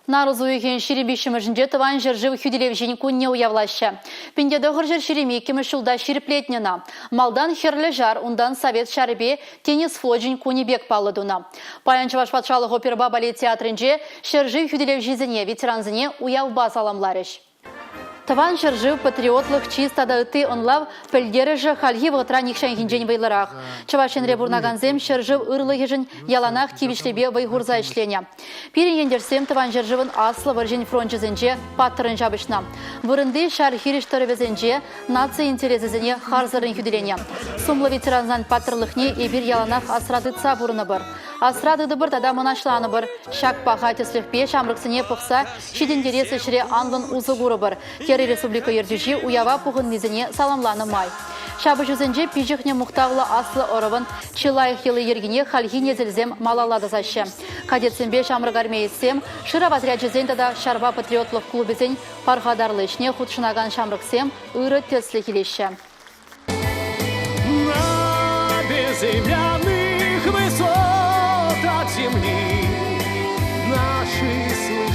Нарӑс уйӑхӗн 23-мӗшӗнче Тӑван ҫӗршыв хӳтӗлевҫин кунне уявлаҫҫӗ. 1922-мӗш ҫулта ҫирӗплетнӗ ӑна. Малтан Хӗрлӗ Ҫар, унтан Совет ҫарӗпе Тинӗс флочӗн кунӗ пек паллӑ тунӑ. Паян Чӑваш патшалӑх оперӑпа балет театрӗнче ҫӗршыв хӳтӗлевҫисене, ветерансене уявпа саламларӗҫ. Тӑван ҫӗршыв, патриотлӑх, чыс тата ытти ӑнлав пӗлтерӗшӗ хальхи вӑхӑтра нихҫанхинчен вӑйлӑрах. Чӑваш Енре пурӑнакансем ҫӗршыв ырлӑхӗшӗн яланах тивӗҫлипе вӑй хурса ӗҫленӗ. Пирӗн ентешсем Тӑван ҫӗршывӑн Аслӑ вӑрҫин фрончӗсенче паттӑрӑн ҫапӑҫнӑ. Вырӑнти ҫар хирӗҫ тӑрӑвӗсенче наци интересӗсене харсӑррӑн хӳтӗленӗ. Сумлӑ ветерансен паттӑрлӑхне эпир яланах асра тытса пурӑнӑпӑр. Асра тытӑпӑр тата мӑнаҫланӑпӑр. Ҫак паха тӗслӗхпе ҫамрӑксене пӑхса ҫитӗнтерес ӗҫре анлӑн усӑ курӑпӑр, терӗ республика ертӳҫи уява пухӑннисене саламланӑ май. Ҫапӑҫусенче пиҫӗхнӗ мухтавлӑ аслӑ ӑрӑвӑн чи лайӑх йӑли-йӗркине хальхи несӗлсем малалла тӑсаҫҫӗ. Кадетсемпе ҫамрӑк армеецсем, шырав отрячӗсен тата ҫарпа патриотлӑх клубӗсен пархатарлӑ ӗҫне хутшӑнакан ҫамрӑксем ырӑ тӗслӗх илеҫҫӗ. На безымянных высотах земли наши слышны.